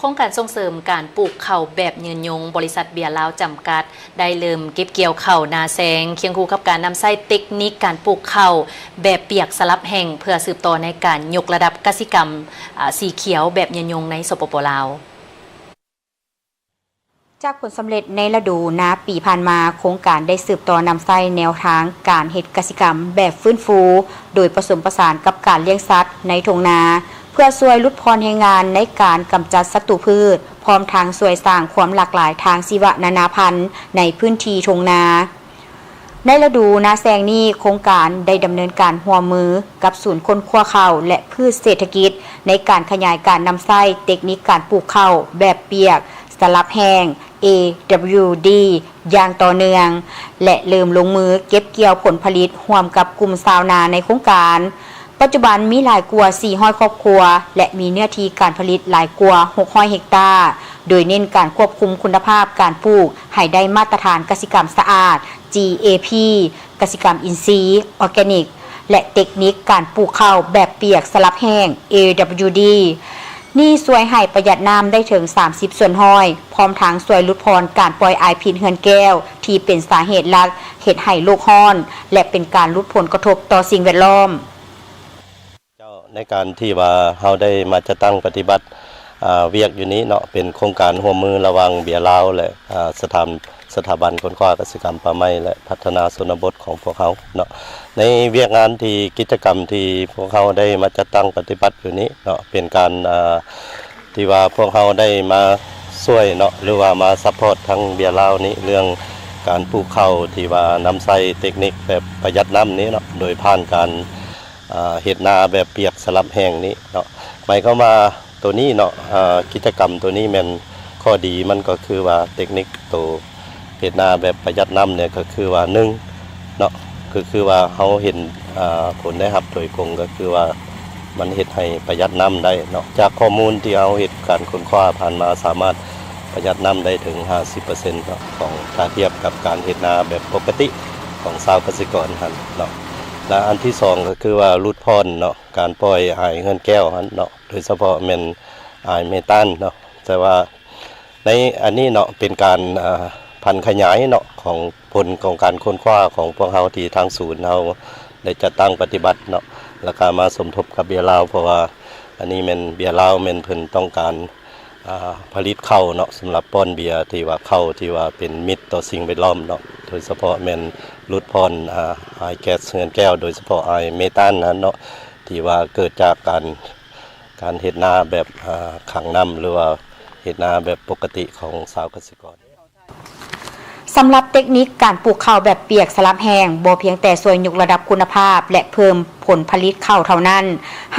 ໂຄງການສົ່ງເສີມການປູກເຂົ້າແບບຍືນຍົງ ບໍລິສັດເບຍລາວຈຳກັດ ໄດ້ເລີ່ມເກັບກ່ຽວເຂົ້ານາແຊງ ຄຽງຄູ່ກັບການນຳໃຊ້ເຕັກນິກການປູກເຂົ້າແບບປຽກສະຫຼັບແຫ້ງ ເພື່ອສືບຕໍ່ໃນການຍົກລະດັບກະສິກຳ ອາ ສີຂຽວແບບຍືນຍົງໃນ ສປປ ລາວ. ຈາກຜົນສຳເລັດໃນລະດູນາປີຜ່ານມາ, ໂຄງການໄດ້ສືບຕໍ່ນຳໃຊ້ແນວທາງການເຮັດກະສິກຳແບບຟື້ນຟູ ໂດຍປະສົມປະສານກັບການລ້ຽງສັດໃນທົ່ງນາ ເພື່ອຊ່ວຍຫຼຸດຜ່ອນແຮງງານໃນການກຳຈັດສັດຕູພືດ, ພ້ອມທັງຊ່ວຍສ້າງຄວາມຫຼາກຫຼາຍທາງຊີວະນານາພັນໃນພື້ນທີ່ທົ່ງນາ. ໃນລະດູນາແຊງນີ້, ໂຄງການໄດ້ດຳເນີນການຮ່ວມມືກັບສູນຄົ້ນຄວ້າເຂົ້າ ແລະ ພືດເສດຖະກິດ ໃນການຂະຫຍາຍການນຳໃຊ້ເຕັກນິກການປູກເຂົ້າແບບປຽກສະຫຼັບແຫ້ງ ເອ ດັບເບິນຢູ ດີ ຢ່າງຕໍ່ເນື່ອງ ແລະ ເລີ່ມລົງມືເກັບກ່ຽວຜົນຜະລິດຮ່ວມກັບກຸ່ມຊາວນາໃນໂຄງການ. ປັດຈຸບັນມີຫຼາຍກວ່າສີ່ຮ້ອຍຄອບຄົວ ແລະ ມີເນື້ອທີ່ການຜະລິດຫຼາຍກວ່າຫົກຮ້ອຍເຮັກຕາ, ໂດຍເນັ້ນການຄວບຄຸມຄຸນນະພາບການປູກໃຫ້ໄດ້ມາດຕະຖານກະສິກຳສະອາດ ຈີ ເອ ພີ ກະສິກຳອິນຊີ, ອໍແກນິກ ແລະ ເຕັກນິກການປູກເຂົ້າແບບປຽກສະຫຼັບແຫ້ງ ເອ ດັບເບິນຢູ ດີ ນີ້ຊ່ວຍໃຫ້ປະຢັດນ້ຳໄດ້ເຖິງສາມສິບສ່ວນຮ້ອຍ, ພ້ອມທັງຊ່ວຍຫຼຸດຜ່ອນການປ່ອຍອາຍພິດເຮືອນແກ້ວ ທີ່ເປັນສາເຫດຫຼັກເຮັດໃຫ້ໂລກຮ້ອນ ແລະ ເປັນການຫຼຸດຜົນກະທົບຕໍ່ສິ່ງແວດລ້ອມ. ເຈົ້າ ໃນການທີ່ວ່າເຮົາໄດ້ມາຈັດຕັ້ງປະຕິບັດ ອາ ວຽກຢູ່ນີ້ເນາະ ເປັນໂຄງການຮ່ວມມືລະຫວ່າງເບຍລາວ ແລະ ອາ ສະຖານ ສະຖາບັນຄົ້ນຄວ້າກະສິກຳປ່າໄມ້ ແລະ ພັດທະນາຊົນນະບົດຂອງພວກເຮົາເນາະ. ໃນວຽກງານທີ່ ກິດຈະກຳທີ່ພວກເຮົາໄດ້ມາຈັດຕັ້ງປະຕິບັດຢູ່ນີ້ເນາະ ເປັນການ ອາ ທີ່ວ່າພວກເຮົາໄດ້ມາຊ່ວຍເນາະ ຫຼືວ່າມາຊັບພອດທາງເບຍລາວນີ້ ເລື່ອງການປູກເຂົ້າທີ່ວ່ານຳໃຊ້ເຕັກນິກແບບປະຢັດນ້ຳນີ້ເນາະ ໂດຍຜ່ານການ ອາ ເຮັດນາແບບປຽກສະຫຼັບແຫ້ງນີ້ເນາະ. ໝາຍຄວາມວ່າໂຕນີ້ເນາະ ອາ ກິດຈະກຳໂຕນີ້ແມ່ນ ຂໍ້ດີມັນກໍຄືວ່າເຕັກນິກໂຕເຮັດນາແບບປະຢັດນ້ຳນີ້ ກໍຄືວ່າ ໜຶ່ງເນາະ ກໍຄືວ່າເຮົາເຫັນ ອາ ຜົນໄດ້ຮັບໂດຍກົງ ກໍຄືວ່າມັນເຮັດໃຫ້ປະຢັດນ້ຳໄດ້ເນາະ. ຈາກຂໍ້ມູນທີ່ເຮົາເຮັດການຄົ້ນຄວ້າຜ່ານມາ ສາມາດປະຢັດນ້ຳໄດ້ເຖິງຫ້າສິບເປີເຊັນເນາະ ຂອງ ຖ້າທຽບກັບການເຮັດນາແບບປົກກະຕິຂອງຊາວກະສິກອນຫັ້ນເນາະ. ແລະ ອັນທີສອງ ກໍຄືວ່າຫຼຸດຜ່ອນເນາະ ການປ່ອຍອາຍເຮືອນແກ້ວຫັ້ນເນາະ ໂດຍສະເພາະແມ່ນອາຍເມຕານເນາະ. ແຕ່ວ່າໃນອັນນີ້ເນາະ ເປັນການ ອາ ຜັນຂະຫຍາຍເນາະ ຂອງຜົນຂອງການຄົ້ນຄວ້າຂອງພວກເຮົາ ທີ່ທາງສູນເຮົາໄດ້ຈັດຕັ້ງປະຕິບັດເນາະ ແລ້ວກະມາສົມທົບກັບເບຍລາວ ເພາະວ່າອັນນີ້ແມ່ນເບຍລາວແມ່ນເພິ່ນຕ້ອງການ ອາ ຜະລິດເຂົ້າເນາະ ສຳລັບປ້ອນເບຍ ທີ່ວ່າເຂົ້າທີ່ວ່າເປັນມິດຕໍ່ສິ່ງແວດລ້ອມເນາະ ໂດຍສະເພາະແມ່ນຫຼຸດຜ່ອນ ອາ ອາຍແກັສເຮືອນແກ້ວ ໂດຍສະເພາະອາຍເມຕານນັ້ນເນາະ ທີ່ວ່າເກີດຈາກການ ການເຮັດນາແບບ ອາ ຂັງນ້ຳ ຫຼືວ່າເຮັດນາແບບປົກກະຕິຂອງຊາວກະສິກອນ. ສຳລັບເຕັກນິກການປູກເຂົ້າແບບປຽກສະຫຼັບແຫ້ງ ບໍ່ພຽງແຕ່ຊ່ວຍຍົກລະດັບຄຸນນະພາບ ແລະ ເພີ່ມຜົນຜະລິດເຂົ້າເທົ່ານັ້ນ,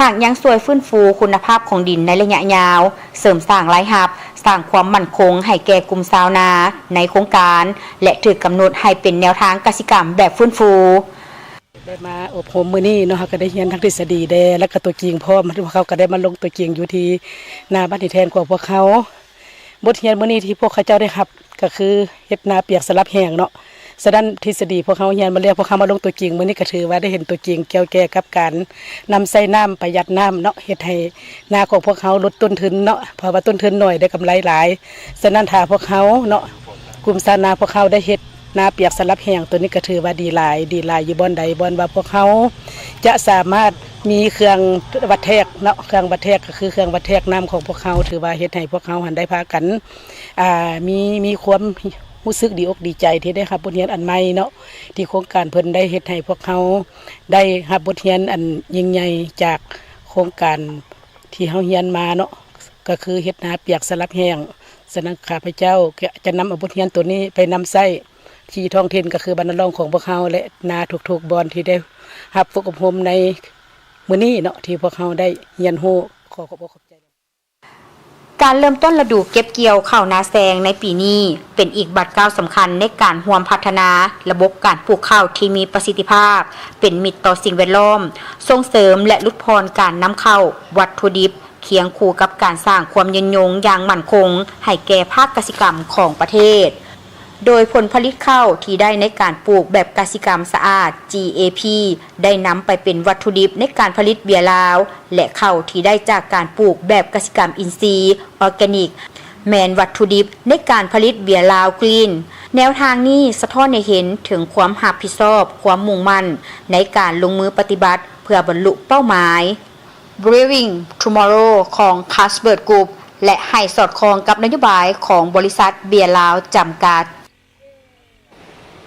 ຫາກຍັງຊ່ວຍຟື້ນຟູຄຸນນະພາບຂອງດິນໃນໄລຍະຍາວ, ເສີມສ້າງລາຍຮັບ, ສ້າງຄວາມໝັ້ນຄົງໃຫ້ແກ່ກຸ່ມຊາວນາໃນໂຄງການ ແລະ ຖືກກຳນົດໃຫ້ເປັນແນວທາງກະສິກຳແບບຟື້ນຟູ. ໄດ້ມາອົບຮົມມື້ນີ້ເນາະ ເຮົາກໍໄດ້ຮຽນທັງທິດສະດີແດ່ ແລ້ວກໍຕົວຈິງພ້ອມ. ພວກເຮົາກໍໄດ້ມາລົງຕົວຈິງຢູ່ທີ່ນາບ້ານຫີແທ່ນຂອງພວກເຮົາ. ບົດຮຽນມື້ນີ້ທີ່ພວກເຂົາເຈົ້າໄດ້ຮັບ ກໍຄືເຮັດນາປຽກສະຫຼັບແຫ້ງເນາະ. ສະນັ້ນທິດສະດີພວກເຮົາຮຽນມາແລ້ວ, ພວກເຮົາມາລົງຕົວຈິງມື້ນີ້ ກໍຖືວ່າໄດ້ເຫັນຕົວຈິງກ່ຽວແກ່ກັບການນຳໃຊ້ນ້ຳ, ປະຢັດນ້ຳເນາະ, ເຮັດໃຫ້ນາຂອງພວກເຮົາຫຼຸດຕົ້ນທຶນເນາະ, ເພາະວ່າຕົ້ນທຶນໜ້ອຍໄດ້ກຳໄລຫຼາຍ. ສະນັ້ນຖ້າພວກເຮົາເນາະ, ກຸ່ມຊາວນາພວກເຮົາໄດ້ເຮັດ ນາປຽກສະຫຼັບແຫ້ງໂຕນີ້ກໍຖືວ່າດີຫຼາຍ, ດີຫຼາຍຢູ່ບ່ອນໃດ ບ່ອນວ່າພວກເຮົາຈະສາມາດມີເຄື່ອງວັດແທກເນາະ, ເຄື່ອງວັດແທກກໍຄືເຄື່ອງວັດແທກນ້ຳຂອງພວກເຮົາ, ຖືວ່າເຮັດໃຫ້ພວກເຮົາຫັ້ນໄດ້ພາກັນ ອ່າ ມີ ມີຄວາມຮູ້ສຶກດີອົກດີໃຈທີ່ໄດ້ຮັບບົດຮຽນອັນໃໝ່ເນາະ, ທີ່ໂຄງການເພິ່ນໄດ້ເຮັດໃຫ້ພວກເຮົາໄດ້ຮັບບົດຮຽນອັນຍິ່ງໃຫຍ່ຈາກໂຄງການທີ່ເຮົາຮຽນມາເນາະ, ກໍຄືເຮັດນາປຽກສະຫຼັບແຫ້ງ. ສະນັ້ນ ຂ້າພະເຈົ້າຈະນຳເອົາບົດຮຽນໂຕນີ້ໄປນຳໃຊ້ ທີ່ທ້ອງຖິ່ນກໍຄືບ້ານນາລ້ອງຂອງພວກເຮົາ ແລະ ນາທຸກໆບ່ອນທີ່ໄດ້ຮັບຝຶກອົບຮົມໃນມື້ນີ້ເນາະ ທີ່ພວກເຮົາໄດ້ຮຽນຮູ້. ຂໍຂອບອົກຂອບໃຈ. ການເລີ່ມຕົ້ນລະດູເກັບກ່ຽວເຂົ້ານາແຊງໃນປີນີ້ ເປັນອີກບາດກ້າວສຳຄັນໃນການຮ່ວມພັດທະນາລະບົບການປູກເຂົ້າທີ່ມີປະສິດທິພາບ, ເປັນມິດຕໍ່ສິ່ງແວດລ້ອມ, ສົ່ງເສີມ ແລະ ຫຼຸດຜ່ອນການນຳເຂົ້າວັດຖຸດິບ ຄຽງຄູ່ກັບການສ້າງຄວາມຍືນຍົງຢ່າງໝັ້ນຄົງໃຫ້ແກ່ພາກກະສິກຳຂອງປະເທດ. ໂດຍຜົນຜະລິດເຂົ້າທີ່ໄດ້ໃນການປູກແບບກະສິກຳສະອາດ GAP ໄດ້ນຳໄປເປັນວັດຖຸດິບໃນການຜະລິດເບຍລາວ ແລະ ເຂົ້າທີ່ໄດ້ຈາກການປູກແບບກະສິກຳອິນຊີ Organic ແມ່ນວັດຖຸດິບໃນການຜະລິດເບຍລາວ Green. ແນວທາງນີ້ສະທ້ອນໃຫ້ເຫັນເຖິງຄວາມຮັບຜິດຊອບ, ຄວາມມຸ່ງໝັ້ນໃນການລົງມືປະຕິບັດເພື່ອບັນລຸເປົ້າໝາຍ Brewing Tomorrow ຂອງ Carlsberg Group ແລະ ໃຫ້ສອດຄ່ອງກັບນະໂຍບາຍຂອງບໍລິສັດເບຍລາວຈຳກັດ.